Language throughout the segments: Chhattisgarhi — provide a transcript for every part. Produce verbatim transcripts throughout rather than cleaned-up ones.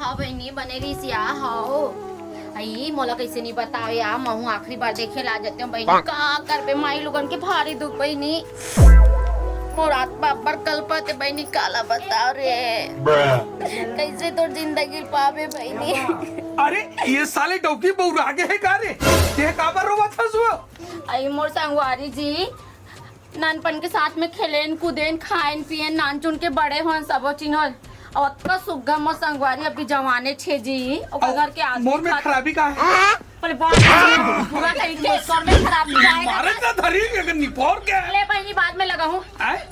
हाँ बहिनी, बने रहिस या, हाँ। अई, मोला कइसे नइ बताव या, महूँ आखिरी बार देखे ला जातेंव बहिनी। का करबे, माई लोगन के भारी दुख बहिनी। मोर आत्मा अब्बड़ कलपत हे बहिनी, काला बताव रे। कइसे तोर जिंदगी पाबे बहिनी। अरे, ये साले डौकी बउरा गे हे का रे? ये काबर रोवत हस वो? अई, मोर संगवारी जी, नानपन के साथ में खेलेन, कूदेन, खाएन, पिएन, नान चुन के बड़े होन, सबो चीज होन। अउ अतका सुग्घर मोर संगवारी अभी जवाने छे जी, ओकर घर के आदमी मोर में खा- खराबी का हे? अरे बाप रे, पूरा तरीके तोर में खराबी का हे? मारे त धरी, अगर निपोर के। ले बहिनी, बाद में लगाहूँ। आय?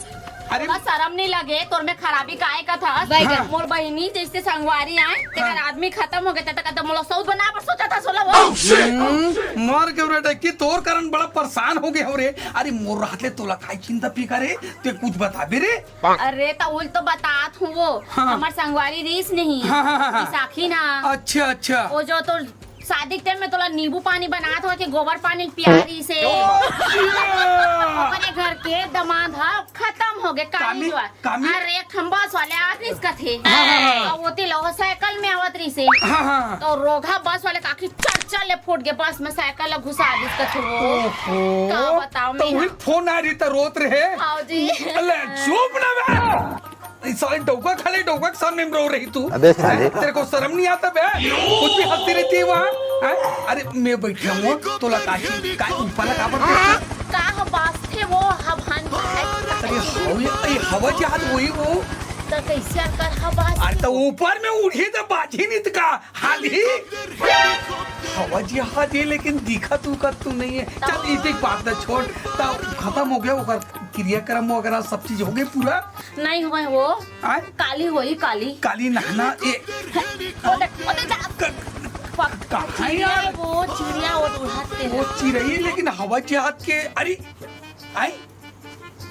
अरे तोला शरम नइ लगे, तोर में खराबी का हे कथस? बैगन। मोर बहिनी जइसे संगवारी आय, तेकर हाँ। आदमी खतम हो गे, त कथस मोला सौत बना बर सोचत हस, सोला वो। हम्म, मर के रे डौकी, तोर कारण बड़ा परेशान हो गे हँव रे। अरे मोर रहत ले तोला काय चिंता फिकर हे, तैं कुछ बताबे रे? अरे, त उही तो बतात हँव वो। हाँ। हमर संगवारी रहिस नहीं, हाँ, हाँ, हाँ, हाँ। बिसाखी ना। अच्छा, अच्छा। वो जो तोर शादी के टाइम में तोला नींबू पानी बनात होय के गोबर पानी पिया रहिस हे। अच्छा। ओकरे घर के दमाद ह खतम हो गे, काली कामी, जो हे। कामी। अरे, एक ठन बस वाले आत रहिस कथे। हाँ, हाँ, हाँ। अउ ओती ले वो साइकिल में आवत रहिस हे। हाँ, हाँ, हाँ। त रोगहा बस वाले काकी चर चर ले फूट गे, बस में साइकिल ला घुसा दिस कथे वो। ओहो। का बताव त मैं उही हा। फोन आय रहिस त रोत रहे। हाँ जी। अले, चुप ना बे। इस साले डौका खा ले, डौका के सामने में रो रही तू। अबे साले। तेरे को शर्म नहीं आता बे? कुछ भी हँसती रहती है वहाँ, हैं? अरे मैं बैठा हूँ, तोला का चीज, का ऊपर लगा पर का हो बाजथे वो हभान? अरे हवा, ये हवा जहाज वही वो। त कइसे अकर हवा? अरे त ऊपर में उड़ही त बाजही नहीं त का? हालही। हवा जहाज हे, लेकिन दिखत उखत तो नहीं हे। चल, इतिक बात ला छोड़, त खतम हो गे ओकर क्रियाक्रम वगैरह, सब चीज हो गे पूरा। नहीं होय वो। आय? काली होही, काली। काली नहाना, ए। ओ देख, ओ देख, जा। क-, प-, कहाँ चिड़िया यार? हे वो, चिड़िया वो उड़ाथे। वो चिरई, लेकिन हवा जहाज के, अरे, आय?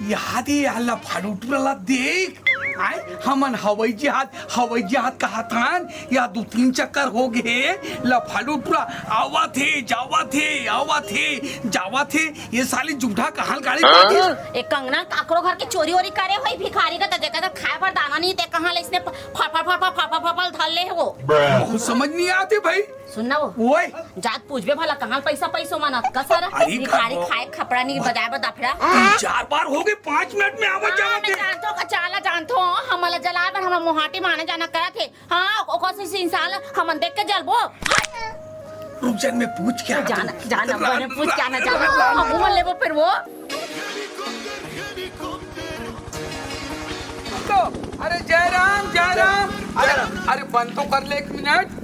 याद हे यार, लफालू टूरा ला देख। आय, हमन हवाई जहाज, हवाई जहाज कहत हन, या दू तीन चक्कर हो गे, लफालू टूरा आवत हे, जावत हे, आवत हे, जावत हे। ये साली जूठा कहाँ ल गाड़ी पातिस? ए कंगना, काकरो घर के चोरी ओरी करे होही भिखारी का, त जेकर खाए बर दाना नहीं, ते कहाँ ले इसने फ-, फ-, फ-, फल धर ले हे वो। कुछ समझ नहीं आते भाई। सुन ना वो। ओए। जात पूछबे भला, कहाँ पैसा पैसो मानत का सारा? अरे भिखारी का खाए खपड़ा नहीं, बजाए बर दाफड़ा। तीन चार बार हो गे, पाँच मिनट में आवत हाँ, जावत मैं हे। जानथों का चाला जानथों, हमला जलाए बर हमर मोहाटी माने जाना करत हे। हाँ, ओकर से इंसान ला हमन देख के जलबो। रुक जा, मैं पूछ के आथों। जान, जान, राम, बने पूछ के आना, राम, जान। राम, हम घूम लेबो फिर वो। तो, अरे जयराम, जयराम, अरे, जयराम। अरे बंद तो कर ले एक मिनट।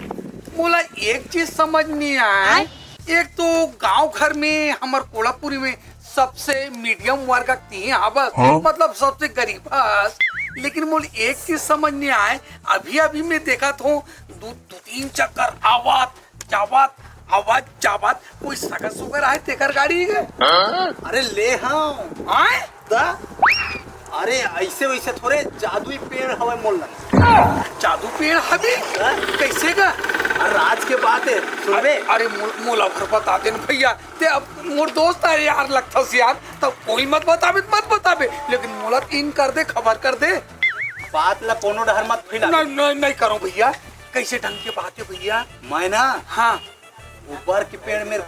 मोला एक चीज समझ नहीं आय। आय? एक तो गांव घर में हमर कोलापुरी में सबसे मीडियम वर्ग के तिही हावस, हाँ? मतलब सबसे गरीब हस। लेकिन मोला एक चीज समझ नहीं आय, अभी अभी मैं देखत हूँ दू, दू तीन चक्कर आवत जावत, आवत जावत, कोई सगा सुगर आय तेकर गाड़ी हे? हाँ? अरे ले हाँ। आय? दा? अरे ऐसे वैसे थोरे, जादुई पेड़ हवय मोर लंग। जादू पेड़ हवे? हाँ? कइसे गा? अरे राज के बात हे, सुनबे? अरे, अरे मो-, मोला ओकर बता दे न भैया, ते अब मोर दोस्त हे यार, लगथस यार, त कोई मत बताबे, मत बताबे, लेकिन मोला तीन कर दे, खबर कर दे। बात ला कोनो डहर मत फैला। नहीं, नहीं, नहीं करो भैया, कइसे ढंग के बात हे भैया? मैं ना हाँ। ऊपर के पेड़ में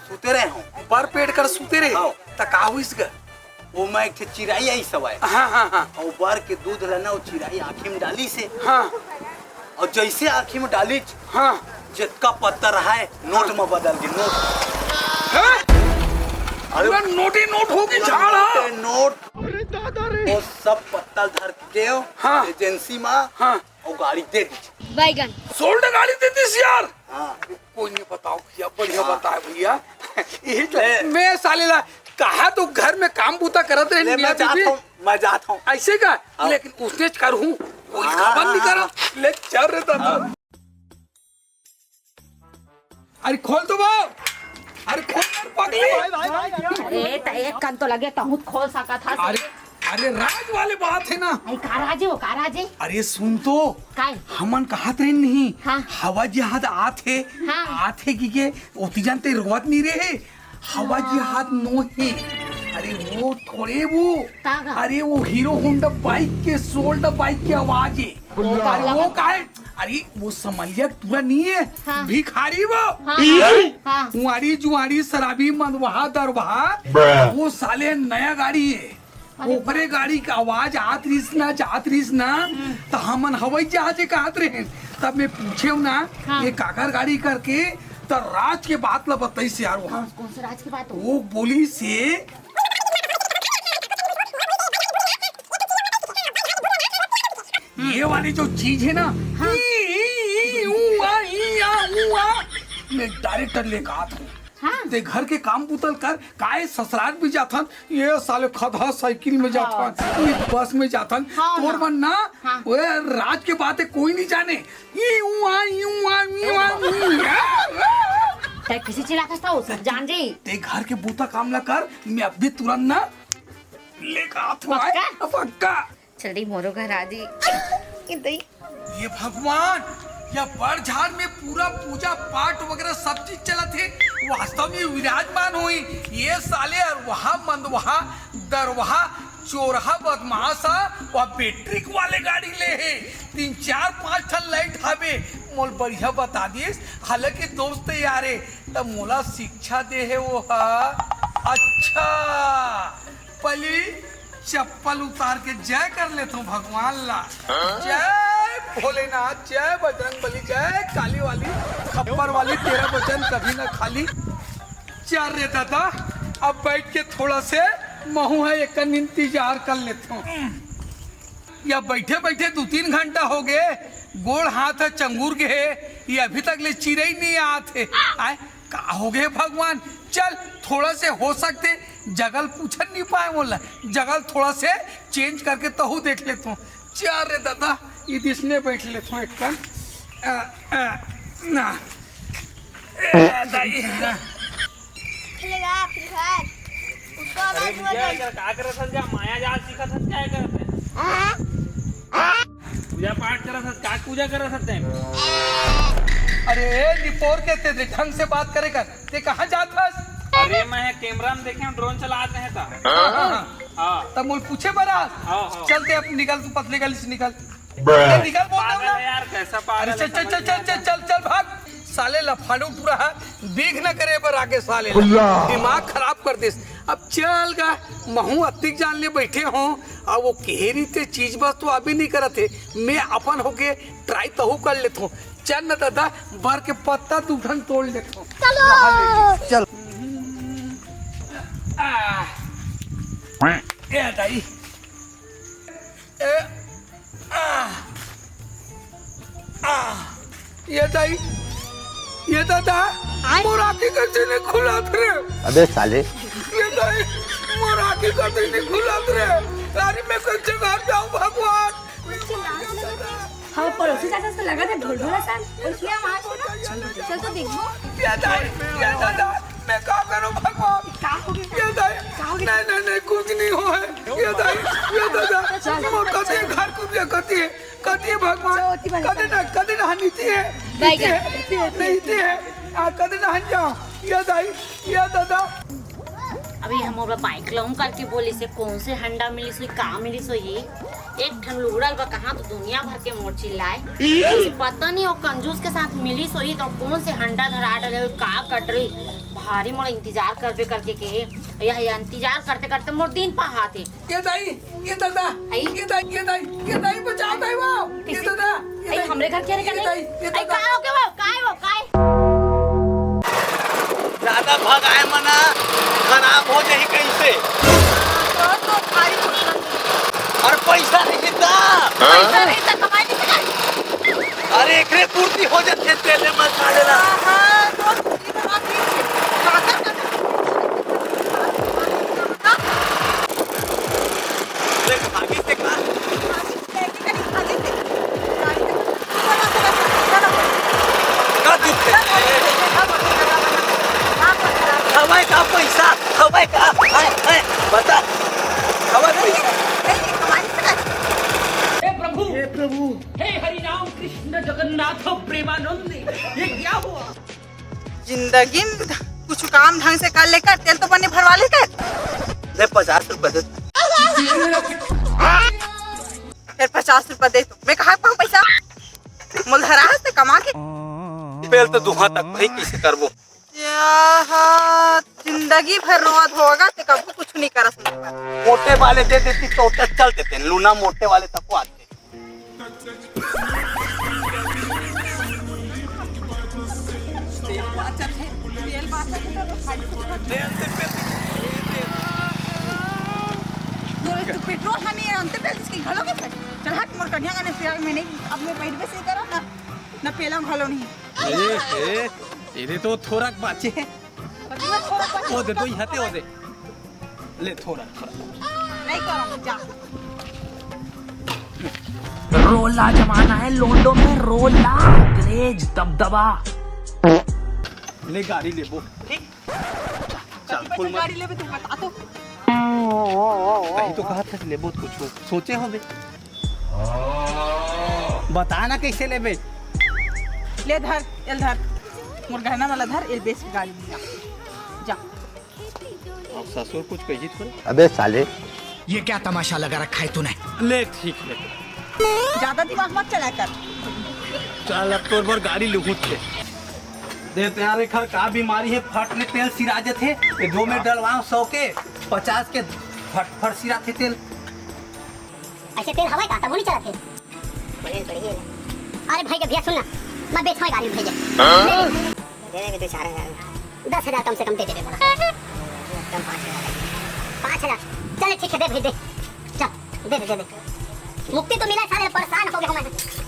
सुते रहे हूँ। ऊपर पेड़ कर सुते रहे? हाँ। त का होइस गा? वो मैं एक ठे चिरई आइस हवय। हाँ, हाँ, हाँ। अउ ऊपर के दूध ला ना वो चिरई आँखी में डालिस हे। हाँ। अउ जइसे आँखी में डालिस, हाँ। जतका पत्ता रहय, नोट में बदल गे, नोट। हैं? अरे पूरा नोटे नोट हो गे, झाड़ हा। नोटे नोट। अरे दादा रे। वो सब पत्ता धर के हाँ। एजेंसी में हाँ। अउ गाड़ी दे दीस। बैगन। सोल्ड गाड़ी दे दीस यार। हाँ। कोई नहीं, बताओ भैया, बढ़िया हाँ। बताए भैया। यही तो, ए। मैं साले ला कहा तो घर में काम बूता करत रहे ले, मियाँ मैं जात बीबी। हूँ, मैं जात हूँ। ऐसे का? हाँ। लेकिन उसने कर हूँ, कोई हाँ, खबर नहीं हाँ, करा। हाँ। ले चल रे दादा। हाँ। अरे खोल तो वो। अरे खोल यार पगली। अरे त एक कान तो लगे, तहूँ खोल सकत हस। अरे, अरे राज वाले बात हे ना। अरे का राज हे वो, का राज हे? अरे सुन तो। काय? हमन कहत रहे नहीं। हाँ। हवा जहाज आत हे, हाँ। आत हे कि के, ओती जानते रोवत नहीं रहे। हवा हाँ। जहाज नो हे। अ, अरे वो थोड़े वो, का, का? अरे वो हीरो होंडा बाइक के, सोल्डा बाइक की आवाज है। वो का अरे वो का है? अरे वो समलिया पूरा नहीं है, हाँ। भिखारी वो। हाँ, हाँ, हाँ। उआरी जुआरी शराबी मंदवहा दरवहा, वो साले नया गाड़ी है। अरे ओकरे गाड़ी का आवाज आत रहिस ना, जात रहिस ना, त हमन हवाई जहाज कहत रहे। तब मैं पूछे ना, हाँ। ये काकर गाड़ी करके, त राज के बात ला बताइस यार। वहाँ कौन, कौन से राज के बात हो? वो बोलिस ये वाली जो चीज है ना, हाँ। ई, ई, ई, ऊ, आ, ई, आ, ऊ, आ, मैं डायरेक्टर लेके आत हूँ। हाँ। ते घर के काम बुता ल कर, काय ससुराल भी जाथन, ये साले खदहा साइकिल में जाथन, हाँ। ये बस में जाथन, हाँ तोर ना। मन ना, हाँ। वो राज के बात है, कोई नहीं जाने। ई, ऊ, आ, ई, ऊ, आ, ई, ऊ, आ, ई, ऊ, आ। तै किसी चिल्लाथस त वो सब जान जाई। ते घर के बुता काम ला कर, मैं अभी तुरंत ना लेके आत हूँ, आय? पक्का? पक्का। चल रही मोरो घर आ जी। ये भगवान, या बड़ झाड़ में पूरा पूजा पाठ वगैरह सब चीज चलत हे, वास्तव में विराजमान होई। ये साले अरवहा मंदवहा दरवहा चोरहा बदमाश हा, वह बैटरी वाले गाड़ी ले हे, तीन चार पांच ठन लाइट हवे। मोल बढ़िया बता दिस, हालांकि दोस्त यार हे, त मोला शिक्षा दे हे वो हा। अच्छा, पहली चप्पल उतार के जय कर लेथों भगवान ला। जय भोलेनाथ, जय बजरंग बली, जय काली वाली, खप्पर वाली, तेरा वचन कभी ना खाली। चल रे दादा, अब बैठ के थोड़ा से महू है एक इंतजार कर लेथों। या बैठे बैठे दू तीन घंटा हो गए, गोड़ हाथ ह चंगुर गे हे, ये अभी तक ले चिरई नहीं आत हे। आय, का हो गए भगवान? चल, थोड़ा से हो सकते जगह ल पूछन नहीं पाए मोला, जगह ल थोड़ा से चेंज करके तहू देख लेथों। चल रे दादा, इदिसने बैठ लेथों एक कन। आ, आ, ना। ए, दाई, ना। खेलेगा free fire। उसको अरे आवाज हुआ भैया, जाए। इधर का करत हस? का माया जाल सीखत हस? का करत हस? पूजा पाठ करत हस? का पूजा करत हस तैं? अरे निपोर के, ते ढंग से बात करे कर। ते कहाँ जात हस? अरे मैं कैमरा में देखे हूँ, ड्रोन चलात हे ता। हाँ, हाँ। हाँ। तब मोल पूछे बर आस? हाँ, हाँ। चल ते अब निकल, तू पतली गली से निकल। ए, निकल बोल रहा हूँ ना। पागल है यार, कैसा पागल अरे है, चल, चल, समझ चल, नहीं चल, आता। चल, चल, चल, भाग। साले लफानू पूरा है, बीख न करे बर आगे साले ला। दिमाग खराब कर दिस। अब चल गा, महू अतिक जान ले बैठे हों, अब वो कहे रहिते चीज बस तो अभी नहीं करत हे, मैं अपन होके try तहू कर लेथों। चल न दादा, बर के पत्ता दू ठन तोड़ लेथों। चलो। चल। आ, ए दाई, ए, आ, आ, ये दाई, ये दादा, मोर आँखी कइसे नहीं खुलत रे? अबे साले। ये दाई, मोर आँखी कइसे नहीं खुलत रे? अरे मैं कइसे घर जाऊँ भगवान? हाँ, पड़ोसी चाचा से लगा था ढोल ढोला सा। और सुना वहाँ से ना? चल तो देखो। ये दाई, ये दादा, मैं का करूँ भगवान? का हो गया? ये दाई, का हो गया? नहीं, नहीं, नहीं, कुछ नहीं हो है। ये दाई, ये दादा, चल, मोर चल, कति चल। घर कुबिया कति है, कति है भगवान, चल, ओती बारी कति चल। ना, कति ना नीति है, दाई नीति का। है, नीति है, आ, कति ना हन जाओ। ये दाई, ये दादा। अभी हम ओला बाइक लऊं करके बोलिस हे, कौन से हंडा मिलिस होही, का मिलिस होही? एक ठन लुगड़ा ल बा, कहाँ तो दुनिया भर के मोर चिल्लाए। पता नहीं वो कंजूस के साथ मिलिस होही तो कौन से हंडा धरा डले होही, का कट रही। भारी मोला इंतजार करबे करके के, यह, यह इंतजार करते करते मोर दिन पहात हे। ये दाई, ये दादा, आई? ये दाई, ये दाई, ये दाई बचाओ दाई वो। ये किसी दादा, ये आई, दाई, हमरे घर के रे ये करे? दाई, ये आई, दादा। का हो गया वो? काय वो? काय? ज्यादा भगाए मना, खराब हो जाही कइसे? तो, तो भारी नुकसान। और पैसा नहीं था। पैसा नहीं था, कमाई नहीं था। अरे एकरे पूर्ति हो जाथे, तेले मत खा लेना। हाँ, हाँ, तो पूर्ति तो बात ही है। देख, भागी से का? का दुख है? हवय का पैसा? हवय का? हाय, हाय, बता। हवय पैसा? हे प्रभु, हे प्रभु, हे हरि राम कृष्ण जगन्नाथ प्रेमानंद, ये क्या हुआ? जिंदगी में कुछ काम ढंग से कर लेकर, तेल तो बने भरवा लेकर। ले पचास रुपया दे। फेर पचास रुपया दे तो मैं कहाँ पाऊँ पैसा? मोला धरा हस ते कमा के। पेल तो दुहा तक भाई, कइसे करबो? जिंदगी भर रोवत होगा ते कभू कुछ नहीं करस। मोटे वाले दे देती तो चल देते, लूना मोटे वाले तक को आते। तेल बाचत हे, तेल बाचत हे तो खाली तो तू पेट्रोल हमें अंते पे इसकी घलो के चल हट मोर कन्या गाने फिर मैं नहीं, अब मैं बैठ बस ही करो ना, ना पेला घलो नहीं। ए, ए, तेरे तो थोरक बाचे। ओ दे, तो यहाँ ते ओ दे। ले थोरक, थोरक। नहीं करो, जा। रोला जमाना है लोंडो में, रोला, क्रेज, दबदबा। ले गाड़ी लेबो, ठीक? चल, कौन सी गाड़ी लेबे तू बता तो। कहीं तो कहा था लेबो कुछ, सोचे हो बे। बता ना कैसे लेबे। ले धर, एल धर। मोर गहना वाला धर, एल बेच के गाड़ी ले जा। जा। अब ससुर कुछ कही थोड़े। अबे साले। ये क्या तमाशा लगा रखा है तूने? ले ठीक है। ज्यादा दिमाग मत चला कर। चल अब तोर बर गाड़ी लुहुत के। दे तो यार, एखर का बीमारी है, फट ले तेल सिरा जथे। ये दो में डलवाओ सौ के, पचास के फट फट सिरा थे तेल। ऐसे तेल हवा का तब नहीं चला थे। बढ़िया, बढ़िया। अरे भाई के भैया सुन ना, मैं बेचवा गाड़ी में भेजे। दे देंगे दो चार हजार। दस हजार कम से कम दे दे बेटा। कम पाँच हजार। पाँच हजार। चले ठीक है, दे भेज दे। चल, दे दे, दे दे। मुक्ति तो मिला साले, परेशान हो गया हूँ मैं।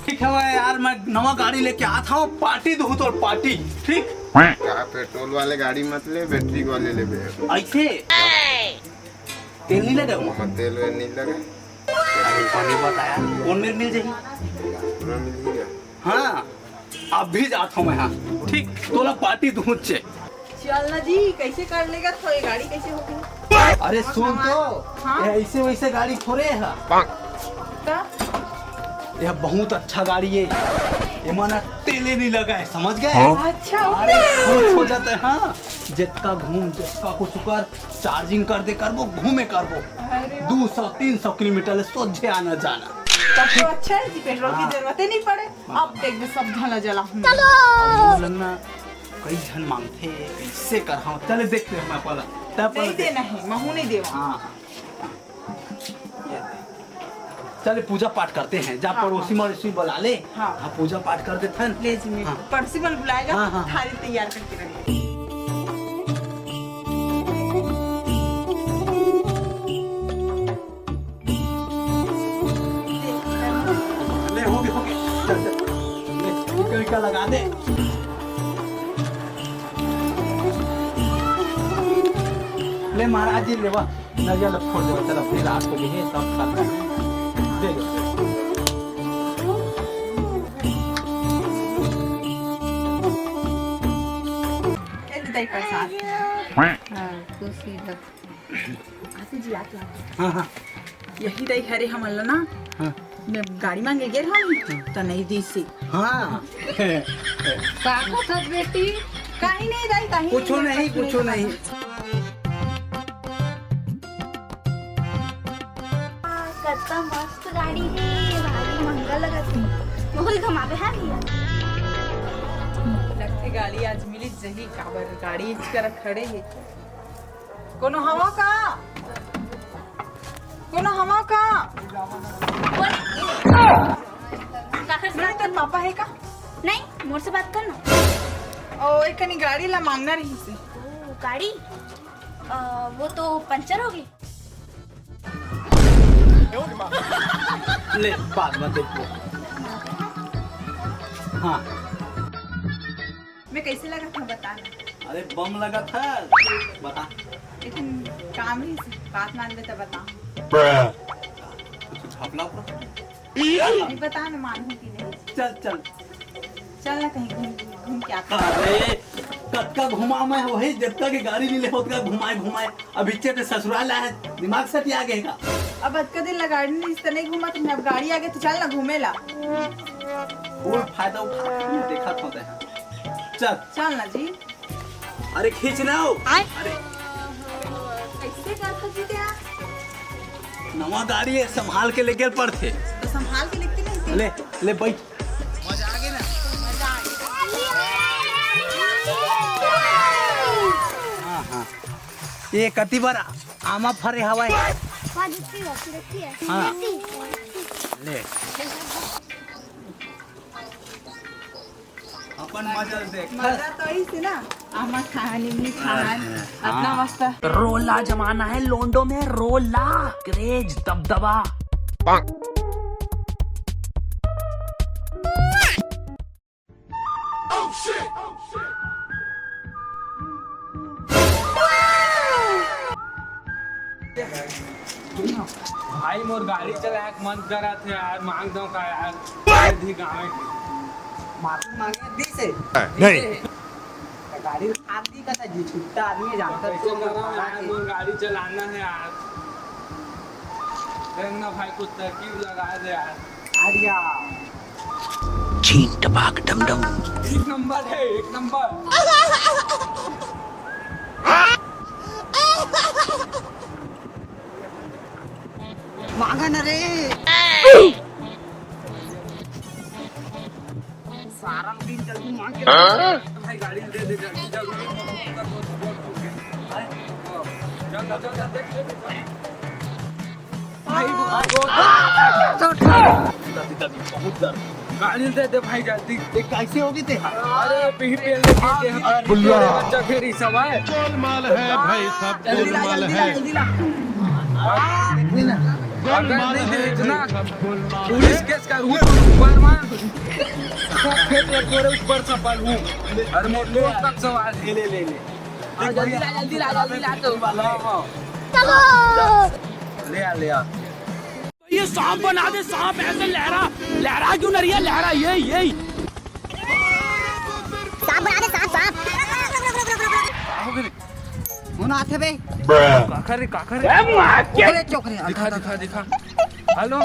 ठीक है यार, मैं नवा गाड़ी लेके आता हूँ, पार्टी दूँ तो पार्टी, ठीक? क्या पेट्रोल वाले गाड़ी मत ले, बैटरी वाले ले बे। ऐसे? तेल नहीं लगा हुआ? हाँ, तेल वेल नहीं लगा। अरे, कौन नहीं बताया? कौन मेरे मिल जाएगी? पूरा मिल ही गया। हाँ, अभी जात हूँ मैं, हाँ। ठीक, तोला पार्टी दूँ चे। चल ना जी, कैसे कर लेगा तो ये गाड़ी कैसे होगी? अरे सुन तो, हाँ? ये ऐसे वैसे गाड़ी थोड़े है। का? यह बहुत अच्छा गाड़ी है, एमा ना तेले नहीं लगा है, समझ गए? हाँ? अच्छा, अरे ओके। खुश हो जाता है, हाँ। जितना घूम, जितना कुछ कर, चार्जिंग कर दे करबो, घूमे करबो। अरे वाह। दो सौ तीन सौ किलोमीटर ले सोझे आना जाना। तब तो अच्छा है जी, पेट्रोल की हाँ। जरूरत ही नहीं पड़े। हाँ। अब देख दे, सब झला जला हूँ। चलो। अब बोलन ना, कई झन मांगथे, कैसे कर, हाँ, चले देखते हैं मैं पहला। तब नहीं पहले देना है, महू नहीं देवा। हाँ, हाँ। चले पूजा पाठ करते हैं, जा हाँ, पड़ोसी हाँ। मड़ोसी बुला ले। हाँ। हाँ, पूजा पाठ कर देते हैं। ले जी, मैं हाँ। पड़ोसी मन बुलाएगा, हाँ, हाँ, हाँ। थाली तैयार करके रख दे। ले, हो गया, हो गया। चल, चल। ले, टीका वीका लगा दे। ले महाराज जी, लेवा। नरियल फोड़ देवा, चला, फिर रात को भी है, सब खाता है। दे दो। ये दे प्रसाद। हाँ, खुशी रख। आती जी, आती, आती। हाँ, हाँ। यही दई हरे हमन ला ना। हाँ। मैं गाड़ी मांगे गेल हूँ, हाँ। तो नहीं दी सी। हाँ। का कहत बेटी? कहीं नहीं दाई, कहीं कुछो नहीं, कुछो नहीं। कतका मस्त गाड़ी हे, भारी महंगा लगत हे। बहुत घमावे है भैया। लगथे गाड़ी आज मिलिस जही, काबर गाड़ी इच कर खड़े हे। कोनो हवा का? कोनो हवा का? बोल। काकर से नहीं, बात तेरे करना? पापा है का? नहीं, मोर से बात करना। ओ, एक कनी गाड़ी ला मांगना रही से। ओ, गाड़ी? अ, वो तो पंचर हो गई। ले, बाद में देखो। हाँ। मैं कैसे लगा था, बता ना। अरे, बम लगा था, बता। लेकिन काम ही सी, बात मान ले तो बता। कुछ घपला उपला? नहीं, बता ना, मानू कि नहीं। चल, चल। चल ना कहीं घूम, घूम के आते हैं। अरे, कतका घुमा मैं वही, जब तक ये गाड़ी मिले होत का घुमाए, घुमाए। अब इच्छे ते ससुराल आए, दिमाग सटिया गए का? अब अतका दिन ला गाड़ी नहीं, इस तरह नहीं घुमा तुमने, अब गाड़ी आ गई तो चल ना घूमे ला। फुल फायदा उठा, मैं देखा था उधर। चल। चल ना जी। अरे खींच ना हो। आय। अरे। कैसे ये का था जीते आप? नवा गाड़ी है, संभाल के लेके पड़थे। तो संभाल के लेके नहीं थे। ले, ले बैठ। मजा आ गया ना? मजा आ गया। हाँ, हाँ। ये कति बार आमा फरे हवाए? हाँ, देखिए, देखिए। हाँ। ले। अपन मजा देख। मजा तो इसे ना, आमा खान, इमली खान, हाँ। अतना मस्त। रोला जमाना है लोंडो में, रोला, क्रेज, दबदबा। भाई, मोर गाड़ी चलाए के मन करत हे यार, मांग दो का यार, ये भी गाँव के। माफी मांगे दी से। नहीं। तो गाड़ी उठा दी का था जी, छुट्टा आदमी जानता कैसे तो करा यार, मोर गाड़ी चलाना है यार। देख ना भाई, कुछ तरकीब लगा दे यार। आइडिया। छीन टपाक डम डम। एक नंबर है, एक नंबर। मांगा ना रे। सारा दिन जल्दी मांग के हाँ? भाई, गाड़ी दे दे जल्दी, जल्दी। चल, चल, चल, चल, देख, देख, देख। भाई, बहुत दर्द। गाड़ी दे दे भाई जल्दी। ये कैसे होगी ते? अरे, पीही पेल लेके दे। अरे, बुल्ला। बच्चा खेरी सब है। गोलमाल है भाई, सब जल्दी ला, गोलमाल जल्दी ला, है। जल्दी ला। देख लेना। अगर नहीं दे इतना, पुलिस केस करूँ ऊपर में। सब खेत एक तोरे ऊपर सफल हूँ। अरे, मोर दोस्त तक सवाल है। ले, ले, ले। हाँ, जल्दी ला, जल्दी ला, जल्दी ला तो। हाँ, हाँ। चलो। ले आ, ले आ। ये सांप बना दे, सांप ऐसे लहरा, लहरा क्यों नहीं रही है, लहरा, ये, ये। सांप बना दे, सांप, सांप। का हो गे रे? कौन आथे बे? काखर रे, काखर रे? ओकरे चौक रे, दिखा, अंधा, दिखा, दिखा। हेलो।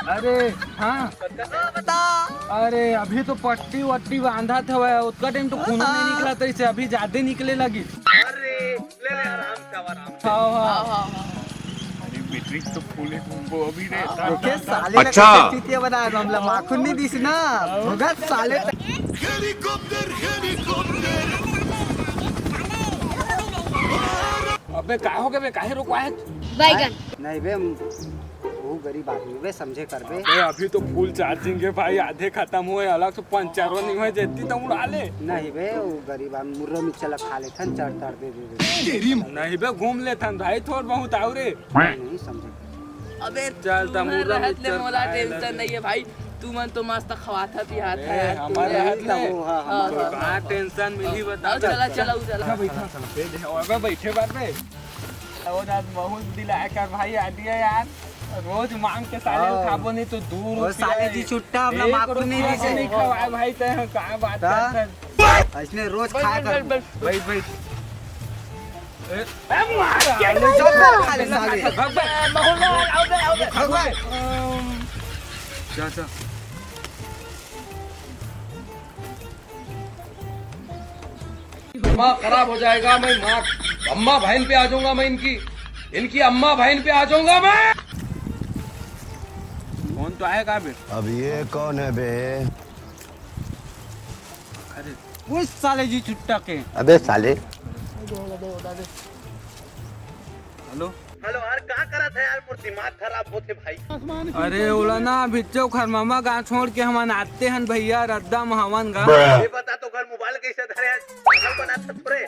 अरे, हाँ। बता। अरे, अभी तो पट्टी वट्टी बांधत हवय, ओतका टाइम तो खून नहीं निकला, तो इसे अभी जादे निकले लगी। अरे, ले ले, आराम से, आराम से। हाँ, हाँ। हाँ, हाँ, हाँ। अरे, बैटरी तो फुल है, तुमको अभी रे। ओके, साले ने अच्छा। कैसे चूतिया बनाया, हमला माखुन नहीं दिस ना। भगत साले। Helicopter, helicopter. अबे, का हो गया बे? काहे रुकवाए? बैगन। नहीं बे, हम वो गरीब आदमी बे, समझे करबे। अबे, अभी तो फुल चार्जिंग है भाई, आधे खत्म हुए, अलग से पंचर नहीं हुए, जेती तो उड़ा ले। नहीं बे, वो गरीब आदमी मुर्रा मिर्चा ला खा लेथन, चढ़ तर दे दे दे। नहीं बे, घूम लेथन भाई, थोड़ बहुत आऊ रे। नहीं समझे। अबे, चल, तुमन तमूला रहत ले मिक्सचर मोला खाए टेंशन लगे। नहीं है भाई, तुमन तो मस्त खवाथा पियाथा अरे, यार, हमर तुमन रहत ले। हाँ, हाँ, तो हाँ, का हाँ। टेंशन मिली, बता। चला, चला, चला। बैठा, बैठा। अबे, बैठे बार बे। वो रात बहुत दिलाया कर भाई, आ दिया यार। रोज मांग के साले हाँ। उठाबो नहीं तो दो वो रुपया साले जी है। छुट्टा अपना एक माकुर नहीं रुपया दिसे। नहीं खवाए भाई, ते का बात हाँ। करत है? इसने रोज बैठ, खाया बैठ, कर। बैठ, बैठ। बैठ, बैठ। ए, ए, मार के साले, जब तक खा ले साले। भग, भग। ए, महुआ, आओ बे, आओ बे। भग, भग। जा, जा। दिमाग खराब हो जाएगा, मैं माँ, अम्मा बहन पे आ जाऊंगा मैं इनकी, इनकी अम्मा बहन पे आ जाऊंगा मैं। कौन तो आएगा बे? अब ये कौन है बे? अरे, वो साले जी छुट्टा के। अबे साले। हेलो। हेलो यार, का करत है यार, मोर दिमाग खराब होथे भाई। अरे ओला ना, भिच्चो खरमामा गा छोड़ के हमन आते हन भैया, रद्दा म हवन गा। ये बता तो घर मोबाइल कैसे धरे है, पागल बनात थोड़े।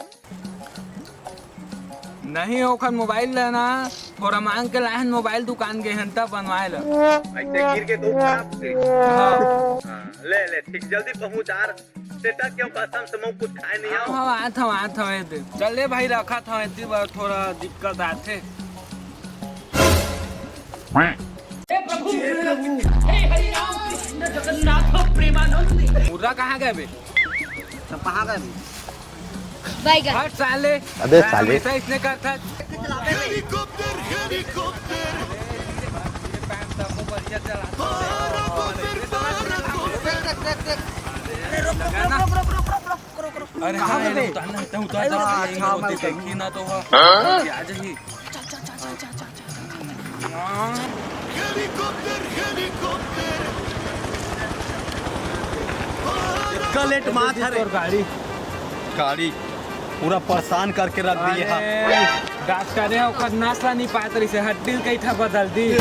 नहीं, ओखर मोबाइल ल ना, थोड़ा मांग के लाए हन, मोबाइल दुकान गए हन तब बनवाए ला। ऐसे गिर के तो खराब से। हाँ। हाँ, ले, ले, ठीक, जल्दी पहुंच यार। सेटा क्यों कसम से मैं कुछ खाए नहीं आऊं। हाँ, आत हूँ, आत हूँ, ये दे। चल ले भाई, रखा था, इतनी बार थोड़ा दिक्कत आते। हे प्रभु, हे हरि राम कृष्ण जगन्नाथ प्रेमानंद। मुर्रा कहाँ गए बे? सब कहाँ गए बे? बैगन। हट साले। अबे साले। हमेशा इसने करता। Helicopter, helicopter. पाराकोपर, पाराकोपर। अरे रुक, रुक, रुक। अरे कहाँ हाँ, पे? उतारना है, उतार, उतार, हाँ, उतार, अच्छा, उतार, मैं उतार, उतार। देखी ना तो हाँ। हाँ? क्या जही? इतना लेट मार था रे। गाड़ी, गाड़ी पूरा परेशान करके रख दिए। अरे, डॉक्टर है, ओकर नस ला नहीं पात रही से, हड्डी कई ठा बदल दी।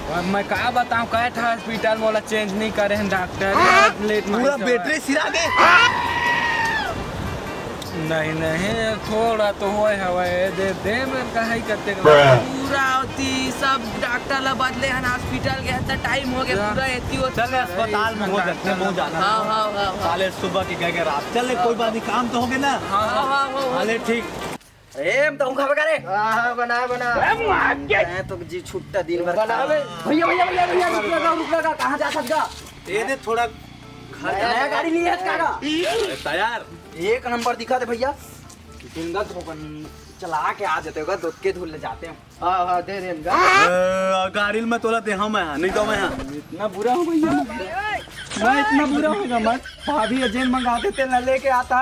अब मैं का बताऊं, कई ठा हॉस्पिटल मोला चेंज नहीं करे हैं डॉक्टर, हाँ? लेट मार पूरा बैटरी सिरा दे। नहीं, नहीं, थोड़ा तो होए हवय, दे, दे मेरे का है करते के बाद। पूरा होती, सब डॉक्टर ला बदले हन, हॉस्पिटल के हद टाइम हो गया, हाँ। पूरा एती होती। चल, अस्पताल में हो डॉक्टर जाते हैं, बहुत जाना। हाँ, हाँ, हाँ, हाँ। साले सुबह की गए रात। चल, हाँ। कोई बात नहीं, काम तो हो गया ना? हाँ, हाँ, हाँ, हाँ, हाँ। चले, ठीक। ए, हम तो हूँ खाबे करे। हाँ, हाँ, बना, बना। मैं तो जी छुट्टा दिन भर बना खा ले। भैया, भैया, भैया, भैया, रुक लगा, रुक लगा, कहाँ जा सकता? ये दे थोड़ा घर नया गाड़ी लिए है का? तैयार। एक नंबर दिखा दे भैया। जिंदा धोखन चला के आ जाते होगा, दोत के धुल ले जाते हैं। हाँ, हाँ, दे दे इनका। ए, गाड़ी में तोला दे, हम है, नहीं तो मैं हाँ। इतना बुरा हो भैया, मैं इतना बुरा होगा मत। भाभी एजेंट मंगाते थे, ना लेके आता।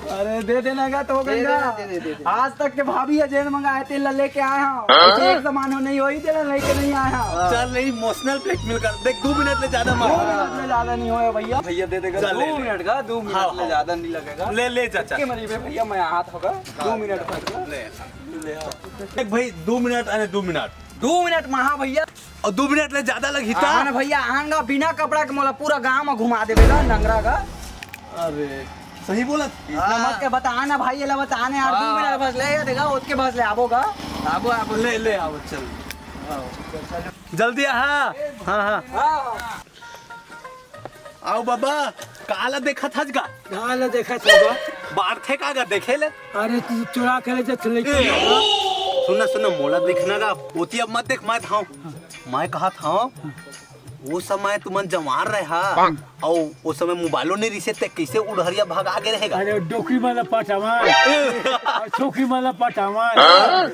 अरे दे देना का तो दे गंगा। देना, दे दे, दे दे। आज तक के भाभी एजेंट मंगाए थे, ला लेके आया हूँ। ऐसे एक सामान हो नहीं होई, तेरा लेके नहीं आया। चल, नहीं, इमोशनल ब्लैकमेल कर। देख, दो मिनट ले ज्यादा मत। दो मिनट ले ज्यादा नहीं होया भैया। भैया दे देगा चल, दो ले ले। मिनट का, दो मिनट हाँ, ले हाँ। ज्यादा नहीं लगेगा। ले, ले, चाचा। के मरी बे भैया, मैं हाथ होगा। दो मिनट तक। ले, ले। देख भाई, दो मिनट, अरे दो मिनट। दो मिनट महा भैया। और दो मिनट ले ज्यादा लगही ता? हाँ ना भैया, आन गा बिना कपड़ा के मोला पूरा गांव में घुमा देबे गा, नंगरा का। अरे, सही बोलत। इतना मत के बता ना भाई, ये ला बता ना यार, दो हाँ। मिनट बस ले, ये देखा, ओतके बस ले आबो गा। आबो, आबो। ले, ले, आबो, चल। जल्दी आ, हाँ, हाँ, हाँ। हाँ। आओ बाबा, काला देखत हस गा? काला देखत हस गा? बाढ़थे का गा, देखे ले? अरे, तू चुरा के ले जा, चले ए, सुन ना, सुन ना, मोला देखना गा, ओती अब मत देख, मैं था। मैं कहा था, वो समय तुमन जवान रहे हा, अउ वो समय मोबाइलो नहीं रिसे, ते कैसे उड़हरिया भगा के रहेगा? अरे, डोकरी वाला पटावा, अउ छोकरी वाला पटावा,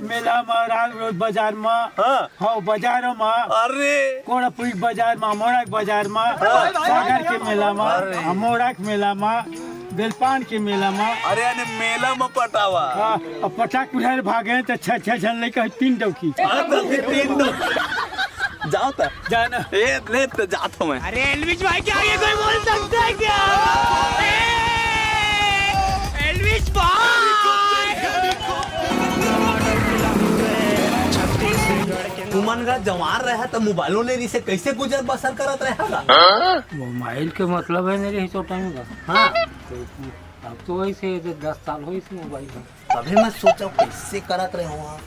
मेला में, रात रोज बाजार में, हाँ। हाँ, बाजारों में। अरे। कोड़ापुरी बाजार में, अमोड़ा के बाजार में, हाँ। सागर के मेला में, अरे। अमोड़ा के मेला में, बेलपान के मेला में। अरे, अरे, मेला में पटावा। हाँ, अब पटाक उठाए भागे तो छह, छह झन लेकर तीन डौकी। हाँ, तो फिर तीन डौकी। जाओ तो। जाना। ए, ले तो जात हूँ मैं। अरे, एलविश भाई के आगे कोई बोल सकता है क्या? ए, एलविश भाई। तुमन का जवान रहा तो मोबाइलो नहीं रिसे, कैसे गुजर बसर करत रहा गा? मोबाइल के मतलब है नहीं रही तो टाइम का। हाँ। तो अब तो वैसे ये दस साल हो इस मोबाइल का। तभी मैं सोचा कैसे करत रहे हो आप।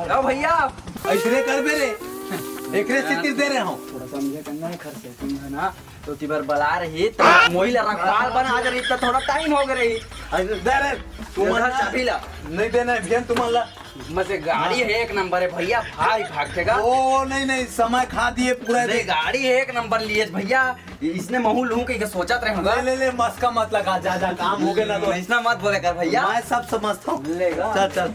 लो भैया। ऐसने करबे रे। एकरे से तिर दे रहे हो। थोड़ा समझे करना है, खर्च है, तुम है ना। तो तिबर बला रही, तो मोही ला रखवाल बना दे रही, तो थोड़ा टाइम हो गए रही। अरे, दे रे, तू उधर मन ला चाबी ला। नहीं देना है भैया, तू मन ला। मसे गाड़ी है एक नंबर है भैया, भाई भाग के गा। ओ, नहीं, नहीं, समय खा दिए पूरा नहीं, दिन। गाड़ी है एक नंबर लिए भैया, इसने महू लूं के सोचत रहे ले, होगा। ले, ले, मस्का मत लगा, जा, जा, काम हो गया ना तो। ऐसा मत बोले कर भैया। मैं सब समझता हूँ। लेगा। चल, चल।